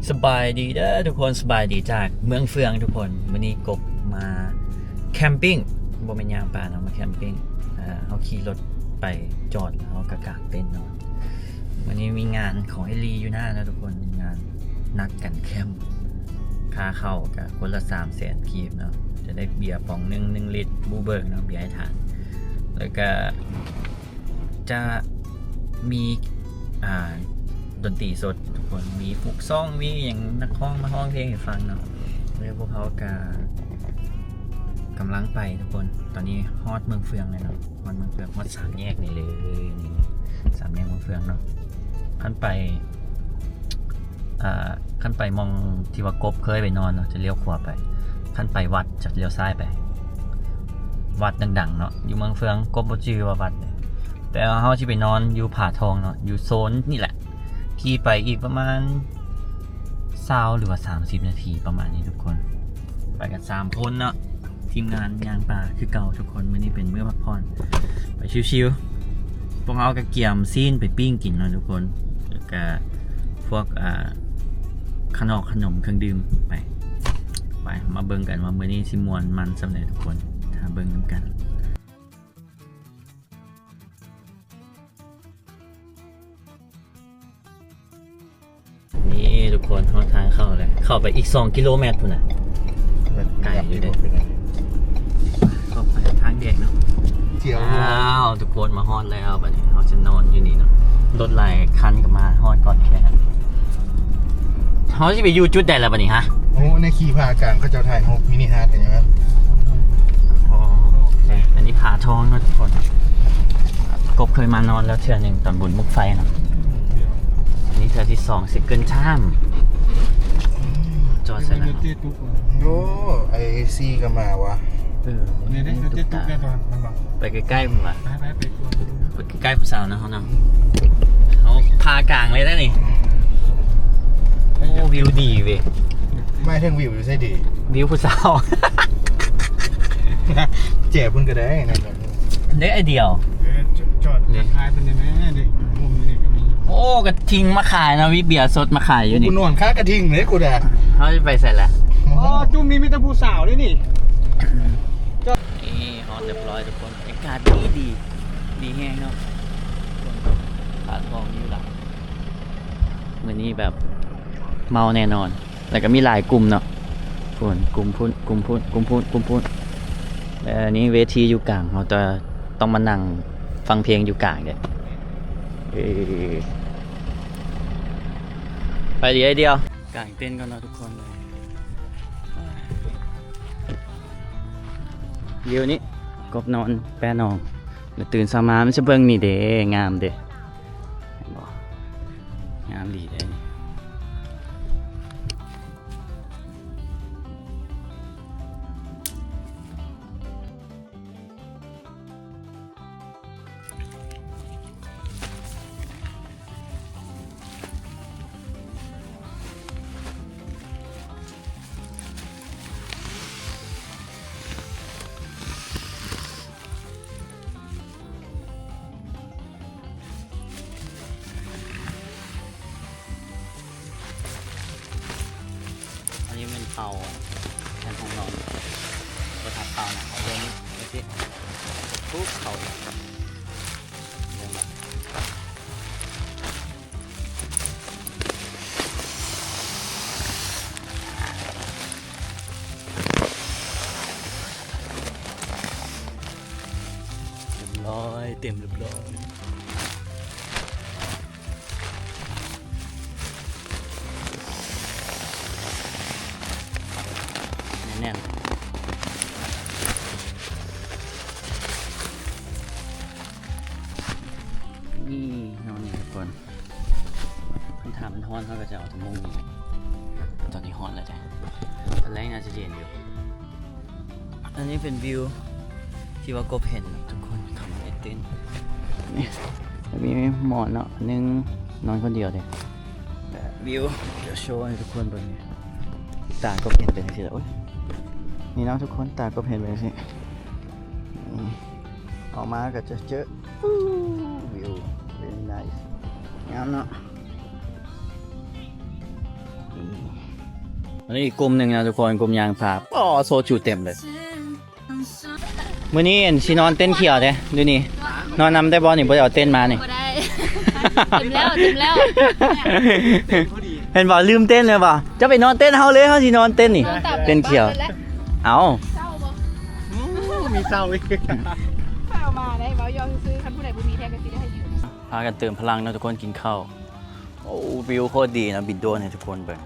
ສະບາຍດີເດີທຸກຄົນ ສະບາຍດີຈາກເມືອງເຟືອງທຸກຄົນ. ມື້ນີ້ກົບມາແຄມປິງ ບໍ່ແມ່ນຍ່າງປ່າເນາະ ມາແຄມປິງ. ເຮົາຂີ່ລົດໄປຈອດ ເຮົາກະກາງເຕັນນອນ. ມື້ນີ້ມີງານຂອງເອລີຢູ່ໜ້າເນາະທຸກຄົນ ງານນັດກັນແຄມ. ຄ່າເຂົ້າກະຄົນລະສາມແສນກີບເນາະ ຈະໄດ້ເບຍປອງໜຶ່ງ ໜຶ່ງລິດ ບູເບີກເນາະ ເບຍໃຫ້ທານ. ແລ້ວກະ ຈະມີ ອ່າ ດົນຕີສົດທຸກຄົນ ມີຟຸກຊອງ ມີຫຍັງ ນັກຮ້ອງມາຮ້ອງເພງໃຫ້ຟັງເນາະ. ແລ້ວພວກເຮົາກະກຳລັງໄປທຸກຄົນ ຕອນນີ້ຮອດເມືອງເຟືອງແລ້ວເນາະ ຮອດເມືອງເຟືອງ ຮອດສາມແຍກນີ້ເລີຍ ນີ້ ສາມແຍກເມືອງເຟືອງເນາະ. ຄັນໄປ ອ່າ ຄັນໄປໝ່ອງທີ່ວ່າກົບເຄີຍໄປນອນເນາະ ຈະລ້ຽວຂວາໄປ, ຄັນໄປວັດຈະລ້ຽວຊ້າຍໄປ. ວັດດັງໆເນາະ ຢູ່ເມືອງເຟືອງ ກົບບໍ່ຈື່ວ່າວັດໃດ ແຕ່ວ່າເຮົາຊິໄປນອນຢູ່ຜາທອງເນາະ ຢູ່ໂຊນນີ້ແຫຼະ. ຂີ່ໄປອີກປະມານຊາວ ຫຼືວ່າສາມສິບນາທີປະມານນີ້ທຸກຄົນ. ໄປກັນສາມຄົນເນາະ ທີມງານຍ່າງປ່າຄືເກົ່າທຸກຄົນ. ມື້ນີ້ເປັນມື້ພັກຜ່ອນ ໄປຊິວໆ. ພວກເຮົາກະກຽມຊີ້ນໄປປີ້ງກິນເນາະທຸກຄົນ ແລ້ວກະພວກ ອ່າ ຂະໜອກຂະໜົມເຄື່ອງດື່ມໄປ. ໄປ ມາເບິ່ງກັນວ່າມື້ນີ້ຊິມ່ວນມັນສ່ຳໃດທຸກຄົນ ຖ້າເບິ່ງນຳກັນ. ນີ້ທຸກຄົນ ຮອດທາງເຂົ້າແລ້ວ ເຂົ້າໄປອີກສອງກິໂລແມັດພຸ້ນນະ ໄກຢູ່ເດ້. ເຂົ້າໄປທາງແດງເນາະ ທ່ຽວ. ອ້າວ ທຸກຄົນ ມາຮອດແລ້ວ ບາດນີ້ເຮົາຈະນອນຢູ່ນີ້ເນາະ. ລົດຫຼາຍຄັນກະມາຮອດກ່ອນແຄ່ ເຮົາຊິໄປຢູ່ຈຸດໃດລະບາດນີ້ຮະ? ໂອ້ ໃນຂີ່ຜາກາງ ເຂົາເຈົ້າຖ່າຍຮູບມິນິຮາດກັນຢູ່ຫັ້ນ. ອໍ ອັນນີ້ຜາທອງເນາະທຸກຄົນ. ກົບເຄີຍມານອນແລ້ວເທື່ອໜຶ່ງຕອນບຸນໝົກໄຟເນາະ. ອັນນີ້ເທື່ອທີສອງ second time. ຈອດໃສ່ລະ. ໂອ້ ໄອຊີກະມາວ່ະ. ເອີ ນີ້ເດ້ ໄປໃກ້ໆພຸ້ນວ່າ ໄປໃກ້ໆຜູ້ສາວນະເຮົາເນາະ. ເຮົາຜາກາງເລີຍນະນີ້. ໂອ້ ວິວດີເວີຍ. ໝາຍເຖິງວິວຢູ່ໃສດີ? ວິວຜູ້ສາວ ແຈພຸ້ນກະໄດ້ນະ. ເດ້ ໄອດຽວ ເອີ ຈອດ ນີ້ ຈອດທັກທາຍເພິ່ນໄດ້ແມເດ້. ມຸມນີ້ກະມີ. ໂອ້ ກະທິງມາຂາຍເນາະ ມີເບຍສົດມາຂາຍຢູ່ນີ້. ກູນອນຄາກະທິງເລີຍກູດາ. ເຮົາຊິໄປໃສລະ? ອໍ ຈຸ້ມນີ້ມີແຕ່ຜູ້ສາວເດ້ນີ້. ນີ້ຮອດຮຽບຮ້ອຍທຸກຄົນ ອາກາດດີດີ ດີແຮງເນາະ. ປາທອງຢູ່ລາວ ມື້ນີ້ແບບເມົາແນ່ນອນ. ແລ້ວກະມີຫຼາຍກຸ່ມເນາະ ພຸ້ນ ກຸ່ມພຸ້ນ ກຸ່ມພຸ້ນ ກຸ່ມພຸ້ນ ກຸ່ມພຸ້ນ. ແລ້ວນີ້ເວທີຢູ່ກາງ ເຮົາຈະຕ້ອງມານັ່ງຟັງເພງຢູ່ກາງເດ້. ເອີ ໄປດີ ໄອດຽວ ກາງເຕັນກ່ອນເນາະທຸກຄົນ. ວິວນີ້ ກົບນອນແປນອງ ແລ້ວຕື່ນເຊົ້າມາມັນຈະເບິ່ງນີ້ເດ້ ງາມເດ້ ເຫັນບໍ່? ງາມດີເດ້. ອັນນີ້ແມ່ນເຕົາແທນຫ້ອງນອນ ບໍ່ທັນເຕົານະ ເອົາລົງໄປຊິ ປຸບ ເຂົ້າອີກ ລົງລະ. ຮຽບຮ້ອຍ ເຕັມຮຽບຮ້ອຍ. ແໜ້ນໆ ນີ້ເນາະ ນີ້ທຸກຄົນ. ຄັນຖ້າມັນຮ້ອນ ເຮົາກະຈະເອົາແຕ່ມຸ້ງນີ້. ຕອນນີ້ຮ້ອນແລ້ວເດ້ ຕອນແລງໜ້າຈະເຢັນຢູ່. ອັນນີ້ເປັນວິວທີ່ວ່າກົບເຫັນທຸກຄົນ ເຂົ້າມາເອັດຕິນ. ນີ້ ມີໝອນເນາະ ໜຶ່ງ ນອນຄົນດຽວເດ້. ແລະ ວິວ ດຽວໂຊໃຫ້ທຸກຄົນເບິ່ງ. ຕາກົບເຫັນເປັນຈັ່ງຊີ້ລະ. ໂອ້ຍ ນີ້ເນາະທຸກຄົນ ຕາກົບເຫັນເປັນຈັ່ງຊີ້. ອອກມາກະຈະເຈີ ອູ້ ວິວ very nice ງາມເນາະ. ອັນນີ້ອີກກຸ່ມໜຶ່ງນະທຸກຄົນ ກຸ່ມຍ່າງພາ ອໍ ໂຊຈູເຕັມເລີຍ. ມື້ນີ້ອັນຊິນອນເຕັນຂຽວເດ້ ຢູ່ນີ້ ນອນນຳໄດ້ບໍ່ນີ້? ບໍ່ໄດ້ເອົາເຕັນມານີ້ ບໍ່ໄດ້ ເຕັມແລ້ວ ເຕັມແລ້ວ ເຫັນບໍ່? ລືມເຕັນແລ້ວບໍ່? ຈະໄປນອນເຕັນເຮົາເລີຍ ເຮົາຊິນອນເຕັນນີ້ ນອນຕາມ ເຕັນຂຽວ ເອົາ ເຊົາບໍ່? ອືມ ມີເຊົາອີກ ເອົາມາໄດ້ ເວົ້າຢອກຊື່ໆ ຄັນຜູ້ໃດບໍ່ມີແທ້ກໍຊິໄດ້ໃຫ້ຢືມ. ພາກັນເຕີມພະລັງເນາະທຸກຄົນ ກິນເຂົ້າ. ໂອ້ ວິວໂຄດດີນະ ບິນໂດຣນໃຫ້ທຸກຄົນເບິ່ງ.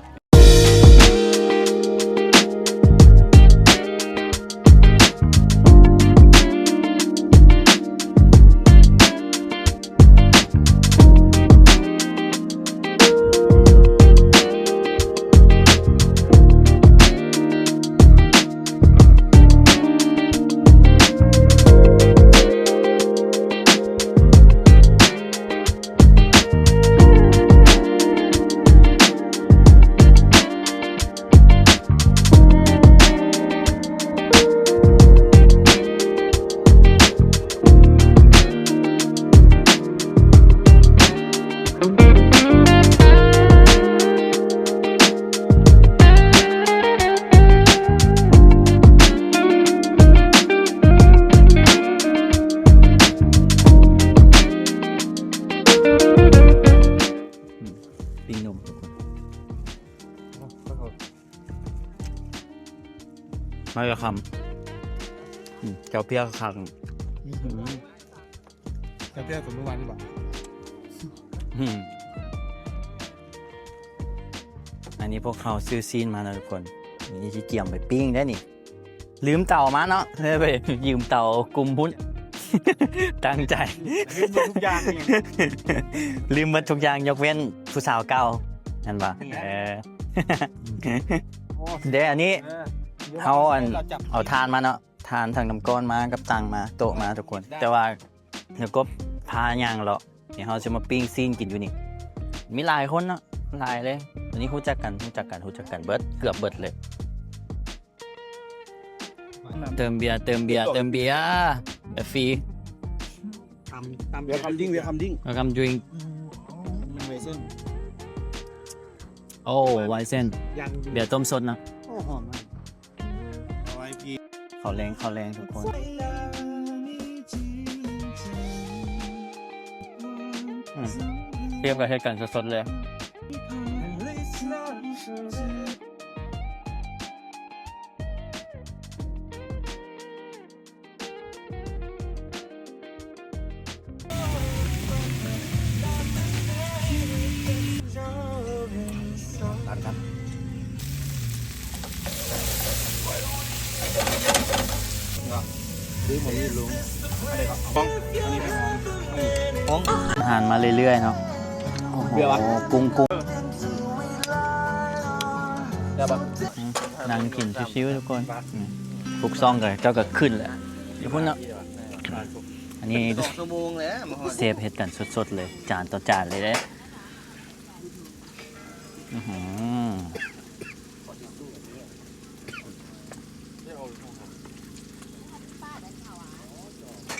ປີ້ງນົມທຸກຄົນ ມາຈາກຄຳ ອືມ ເຈົ້າເພຍຄັກ ອືມ ເຈົ້າເພຍກວ່າມື້ວານນີ້ບໍ? ອືມ ອັນນີ້ພວກເຮົາຊື້ຊີ້ນມາແລ້ວທຸກຄົນ ນີ້ຊິກຽມໄປປີ້ງໄດ້ນີ້. ລືມເຕົາມາເນາະ ເລີຍໄປຢືມເຕົາກຸ່ມພຸ້ນ ຕັ້ງໃຈ ລືມໝົດທຸກຢ່າງນີ້ ລືມໝົດທຸກຢ່າງ ຍົກເວັ້ນຜູ້ສາວເກົ່າ ແມ່ນບໍ່? ເອີ ເດ້ ອັນນີ້ ເອີ ເຮົາອັນ ເອົາຖ່ານມາເນາະ ຖ່ານທັງນ້ຳກ້ອນມາກັບຕັ່ງມາ ໂຕະມາທຸກຄົນ ແຕ່ວ່າ ແລ້ວກໍພາຍ່າງເລາະ ນີ້ເຮົາຊິມາປີ້ງຊີ້ນກິນຢູ່ນີ້ ມີຫຼາຍຄົນເນາະ ຫຼາຍເລີຍ ອັນນີ້ຮູ້ຈັກກັນ ຮູ້ຈັກກັນ ຮູ້ຈັກກັນເບິດ ເກືອບເບິດເລີຍ. ເຕີມເບຍ ເຕີມເບຍ ເຕີມເບຍ ເບຍຟຣີ ຕຳ ຕຳ Welcome drink Welcome drink Welcome drink ເປັນໄວເຊັນ ໂອ້ ໄວເຊັນ ເບຍຕົ້ມສົດເນາະ ໂອ້ ຫອມມາກ. ເຂົ້າແລງ ເຂົ້າແລງທຸກຄົນ ອືມ ພຽບກັບເຮັດກັນສົດໆເລີຍ. ອາຫານມາເລື້ອຍໆເນາະ ໂອ້ໂຫ ປຸງໆ ອືມ ນັ່ງກິນຊິວໆທຸກຄົນ ອືມ ທຸກຊ່ອງກໍເຈົ້າກໍຂຶ້ນແຫຼະ ຢູ່ພຸ້ນເນາະ. ອັນນີ້ສອງຊົ່ວໂມງແລ້ວ ມາຮອດ ເຊຟເຮັດກັນສົດໆເລີຍ ຈານຕໍ່ຈານເລີຍເດ້. ອືຫື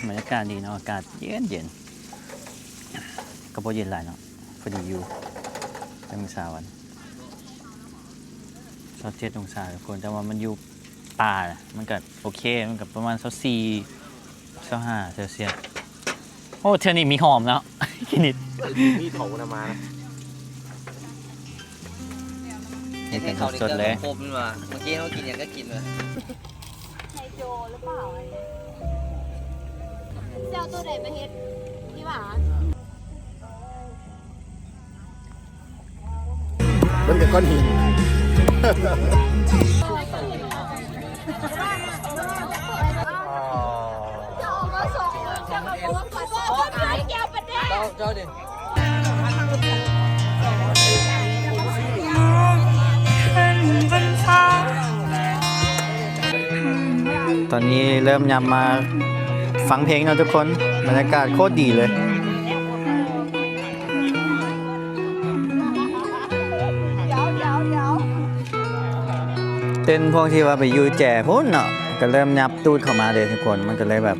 ບັນຍາກາດດີເນາະ ອາກາດເຢັນໆ ກໍບໍ່ເຢັນຫຼາຍເນາະ ພໍດີຢູ່ ຈັກອົງສາວະ ຊາວເຈັດອົງສາທຸກຄົນ ແຕ່ວ່າມັນຢູ່ ປາມັນກະໂອເຄ ມັນກະປະມານຊາວສີ່ ຊາວຫ້າເຊລຊຽສ. ໂອ້ ເທື່ອນີ້ມີຫອມແລ້ວ ກິນນິດ ມີເຂົານຳມານະ ເຮັດກັນສົດໆເລີຍ ຄົບມັນວ່າ ເມື່ອກີ້ເຮົາກິນຫຍັງກະກິນວ່າ ໃນໂຈຫຼືເປົ່າ ຊິເອົາໂຕໃດມາເຮັດ ທີ່ວ່າ ມັນເປັນກ້ອນຫີນ ເຈົ້າ ເຈົ້າດິ ຕອນນີ້ເລີ່ມຍາມມາຟັງເພງເນາະທຸກຄົນ ບັນຍາກາດໂຄດດີເລີຍ. ເຕັນພວກທີ່ວ່າໄປຢູ່ແຈພຸ້ນເນາະ ກໍເລີ່ມຫຍັບຕູດເຂົ້າມາເດ້ທຸກຄົນ ມັນກໍເລີຍແບບ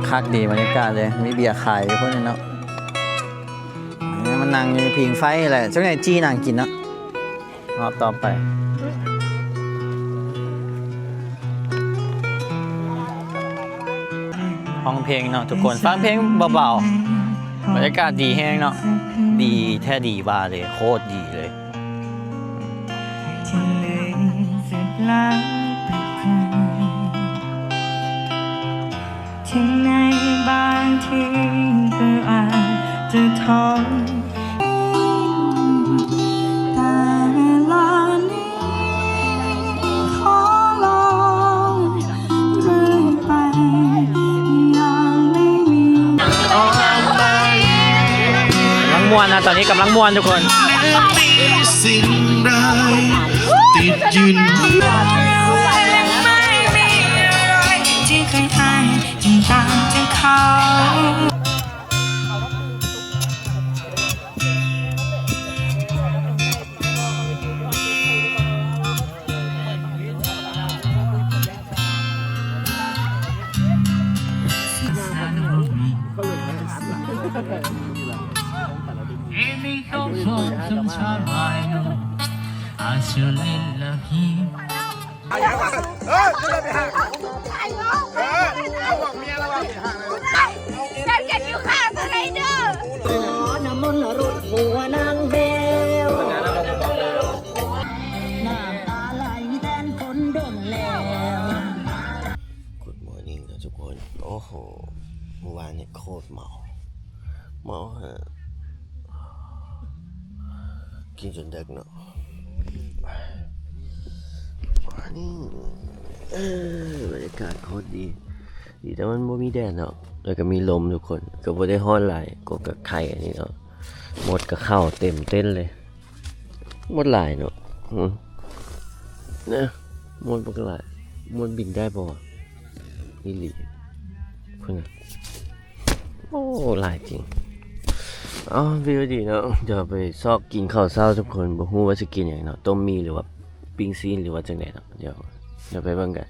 ຄັກດີບັນຍາກາດເລີຍ ມີເບຍຂາຍຢູ່ພຸ້ນເນາະ. ມານັ່ງພິງໄຟແຫຼະ ຈັກໜ່ອຍຈີ່ນັ່ງກິນເນາະ ຮອບຕໍ່ໄປ. ฟังเพลงเนาะทุกคน ฟังเพลงเบาๆ บรรยากาศดีแฮงเนาะ ดีแท้ดีว่าเลย โคตรดีเลย กำลังม่วนนะ ตอนนี้กำลังม่วนทุกคน สิ่งใดติดยืน ที่เคยให้จึงตามใจเขา Good morning นะทุกคน โอ้โห เมื่อวานนี้โคตรเมา เมาฮะ กินจนดึกเนาะ นี่ เออ บรรยากาศโคตรดี ดีแต่มันบ่มีแดดเนาะ แล้วก็มีลมทุกคน ก็บ่ได้ร้อนหลาย กบก็ไข่อันนี้เนาะ มดก็เข้าเต็มเต็นท์เลย มดหลายเนาะ อืม นะ มดบักหลาย มดบินได้บ่วะ อีหลี พุ่นน่ะ โอ้ หลายจริง เอ้า วิวดีเนาะ เดี๋ยวไปซอกกินข้าวเช้าทุกคน บ่ฮู้ว่าสิกินหยังเนาะ ต้มหมี่หรือว่าปิ้งซี้นหรือว่าจั่งใดเนาะ เดี๋ยว เดี๋ยวไปเบิ่งกัน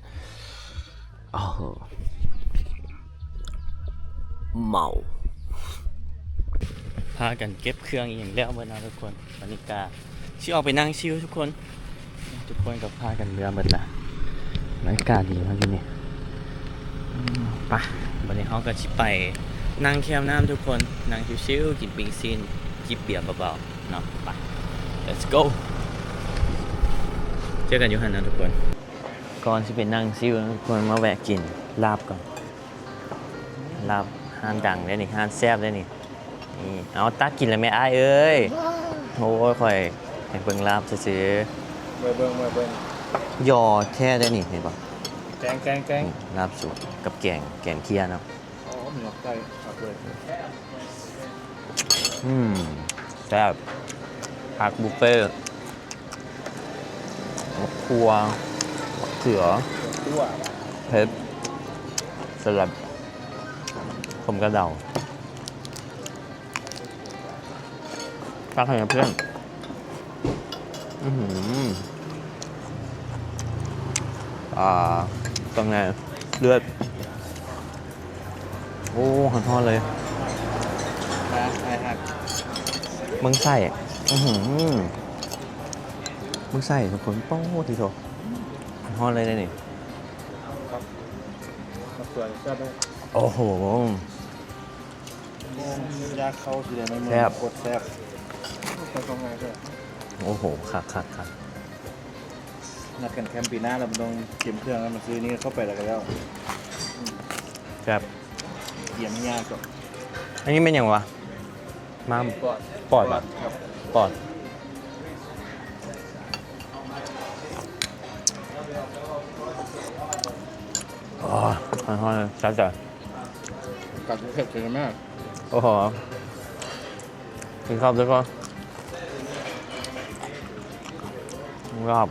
โอ้โห เมา พากันเก็บเครื่องอีหยังแล้วเบิดเนาะทุกคน บรรยากาศ สิออกไปนั่งชิลทุกคน ทุกคนก็พากันเมือเบิดละ บรรยากาศดีมากอยู่นี่ ไป บัดนี้เฮาก็สิไปนั่งแคมน้ำทุกคน นั่งชิลๆ กินปิ้งซี้น จิบเบียร์เบาๆ เนาะ ไป let's go เจอกันอยู่หั่นนะทุกคน ก่อนสิไปนั่งชิลนะทุกคน มาแวะกินลาบก่อน ลาบร้านดังเด้นี่ ร้านแซ่บเด้นี่ นี่ เอาตักกินแล้วแม่อ้ายเอ้ย โอ้ย ข่อยให้เบิ่งลาบซื่อๆ เบิ่ง เบิ่ง เบิ่ง ยอแท้เด้นี่ เห็นบ่ แกง แกง แกง นี่ ลาบสุกกับแกง แกงเขียวเนาะ อ๋อ มีหอมไก่ ครับเลย อืม แซ่บ ผักบุฟเฟ่ต์ บักถั่ว บักเขือ เผ็ด สลัด ขมกระเดา ตักให้เพื่อน อื้อหือ อ่า เป็นไง เลือด โอ้ ฮ้อนๆ เลย มา ไอ้หัก มึงใส่ อื้อหือ มึงใส่ทุกคน โป๊ะ ทีโถ ฮ้อนเลยนี่ ครับ ครับ สวย แซ่บเลย โอ้โห ยากเข้าสิได้ไหม แซ่บ โคตรแซ่บ ไปกองงานด้วย โอ้โห คักคักคัก นัดกันแคมป์ปีหน้าแล้ว มันต้องเตรียมเครื่องแล้ว มาซื้อนี่เข้าไปแล้วก็แล้ว แซ่บ เตรียมยากก่อน อันนี้เป็นหยังวะ ม้าม ปอด ปอดเหรอ ครับ ปอด อ๋อ ฮ้อนๆ เลย สะใจ กัดเผ็ดเลยแม่ โอ้โห กินข้าวด้วยก่อน ลาบ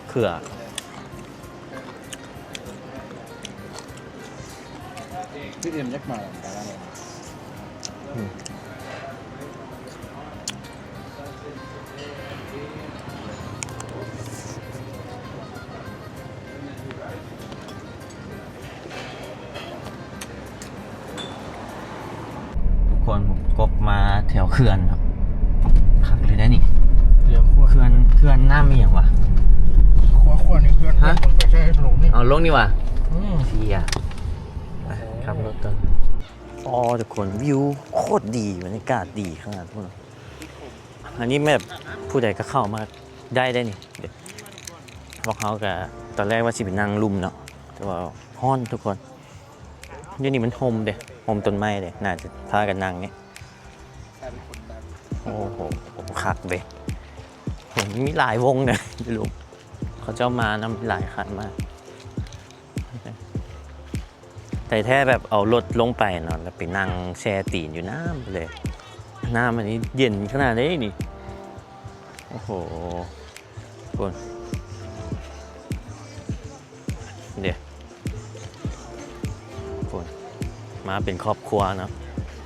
เขือ พี่เอ็มยักษ์มาหลังกันแล้ว อืม ทุกคน ผมกบมาแถวเขื่อนครับ คักเลยได้นี่ เดี๋ยวขวด เขื่อน เขื่อนน้ำมีหยังวะ ขวด ขวดนี่เพื่อน ฮะ คนไปใช้ลงนี่ เอาลงนี่วะ ອືມ ເຊຍ ໄປຂັບລົດກ່ອນ. ອໍ ທຸກຄົນ ວິວໂຄດດີ ບັນຍາກາດດີຂະໜາດພຸ້ນ. ອັນນີ້ແບບຜູ້ໃດກໍເຂົ້າມາໄດ້ເດ້ນີ້. ພວກເຮົາກໍຕອນແລກວ່າຊິໄປນັ່ງລຸ່ມເນາະ ແຕ່ວ່າຮ້ອນທຸກຄົນ. ຢູ່ນີ້ມັນຮົ່ມເດ້ ຮົ່ມຕົ້ນໄມ້ເດ້ ໜ້າຈະພາກັນນັ່ງນີ້. ໂອ້ໂຫ ຄັກເດ້. ໂຫ ມີຫຼາຍວົງເດ້ ຢູ່ລຸ່ມ ເຂົາເຈົ້າມານຳຫຼາຍຄັນມາກ. ໄທແທ້ແບບເອົາລົດລົງໄປເນາະ ແລ້ວໄປນັ່ງແຊ່ຕີນຢູ່ນ້ຳເລີຍ. ນ້ຳອັນນີ້ເຢັນຂະໜາດເດ້ນີ້. ໂອ້ໂຫ ພຸ້ນ ເດ້ ພຸ້ນ ມາເປັນຄອບຄົວເນາະ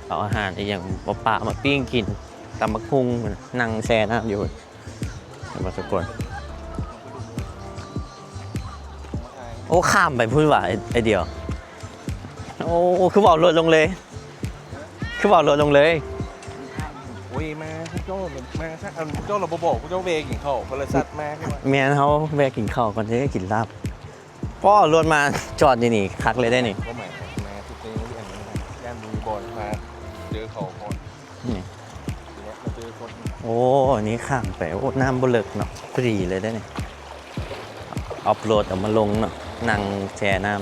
ເອົາອາຫານອີ່ຫຍັງມາປະມາປີ້ງກິນ ຕຳບັກຫຸ່ງ ນັ່ງແຊ່ນ້ຳຢູ່. ເຫັນບໍ່ທຸກຄົນ? ໂອ້ ຂ້າມໄປພຸ້ນຫວາ ໄອ້ ໄອ້ດຽວ. ໂອ້ ຄືບໍ່ເອົາລົດລົງເລີຍ? ຄືບໍ່ເອົາລົດລົງເລີຍ? ໂອ້ຍ ມາພວກເຈົ້າ ມາຊະ ອັນພວກເຈົ້າລະບໍ່ບອກ ພວກເຈົ້າແວ່ກິນເຂົ້າ ບໍລິສັດມາຄືວ່າ. ແມ່ນ ເຮົາແວ່ກິນເຂົ້າກ່ອນເດ້ ກິນລາບ. ພໍເອົາລົດມາຈອດຢູ່ນີ້ ຄັກເລີຍເດ້ນີ້. ບໍ່ໝາຍມາຈຸດນີ້ ອັນນີ້ຢ້ານມີບ່ອນມາເຈີເຂົາກ່ອນ. ນີ້ ໂອ້ ນີ້ຂ້າມໄປ ໂອ້ ນ້ຳບໍ່ເລິກເນາະ ພໍດີເລີຍເດ້ນີ້. ອັບໂຫຼດເອົາມາລົງເນາະ ນັ່ງແຊ່ນ້ຳ.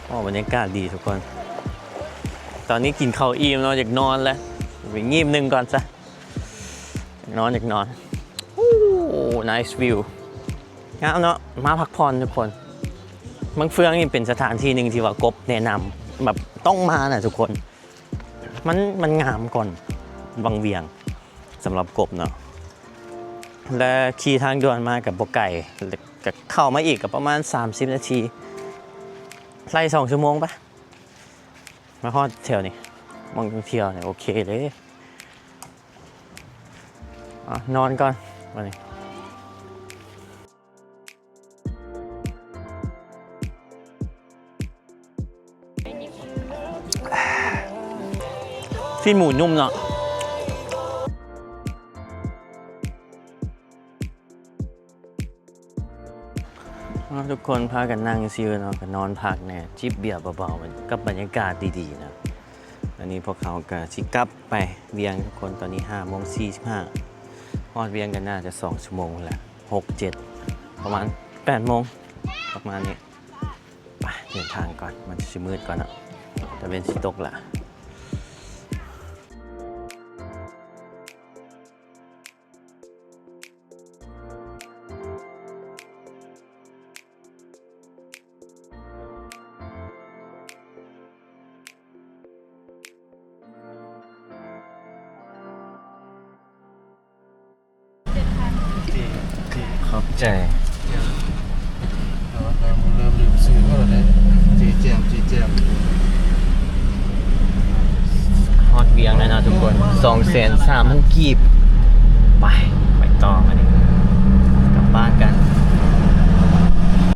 ໂອ້ ບັນຍາກາດດີທຸກຄົນ. ຕອນນີ້ກິນເຂົ້າອີ່ມເນາະ ຢາກນອນແລ້ວ ໄປງີບໜຶ່ງກ່ອນຊະ. ຢາກນອນ ຢາກນອນ. ໂອ້ nice view ງາມເນາະ ມາພັກຜ່ອນທຸກຄົນ. ເມືອງເຟືອງນີ້ເປັນສະຖານທີ່ໜຶ່ງທີ່ວ່າກົບແນະນຳ ແບບຕ້ອງມານະທຸກຄົນ. ມັນ ມັນງາມກ່ອນວັງວຽງ ສຳລັບກົບເນາະ ແລະ ຂີ່ທາງດ່ວນມາກໍບໍ່ໄກ ກໍເຂົ້າມາອີກກໍປະມານສາມສິບນາທີ ໄລ່ສອງຊົ່ວໂມງປະ ມາຮອດແຖວນີ້ ໝ່ອງທ່ອງທ່ຽວນີ້ ໂອເຄເລີຍ. ອ່ະ ນອນກ່ອນ ບາດນີ້. ຊີ້ນໝູນຸ່ມເນາະ. ອ່າ ທຸກຄົນພາກັນນັ່ງຊິວເນາະ ກໍນອນພັກແດ່ ຈິບເບຍເບົາໆ ກັບບັນຍາກາດດີໆນະ. ອັນນີ້ພວກເຮົາກໍຊິກັບໄປວຽງທຸກຄົນ. ຕອນນີ້ຫ້າໂມງສີ່ສິບຫ້າ ຮອດວຽງກໍໜ້າຈະສອງຊົ່ວໂມງແຫຼະ ຫົກ ເຈັດ ປະມານແປດໂມງ ປະມານນີ້. ໄປເດີນທາງກ່ອນ ມັນຊິມືດກ່ອນເນາະ ຕາເວັນຊິຕົກລະ. ຂອບໃຈ. ເລີ່ມລືມຊື່ເຂົາແລ້ວເດ້ ເຈແຈມ ເຈແຈມ. ຮອດວຽງແລ້ວເນາະທຸກຄົນ ສອງແສນສາມພັນກີບ. ໄປ.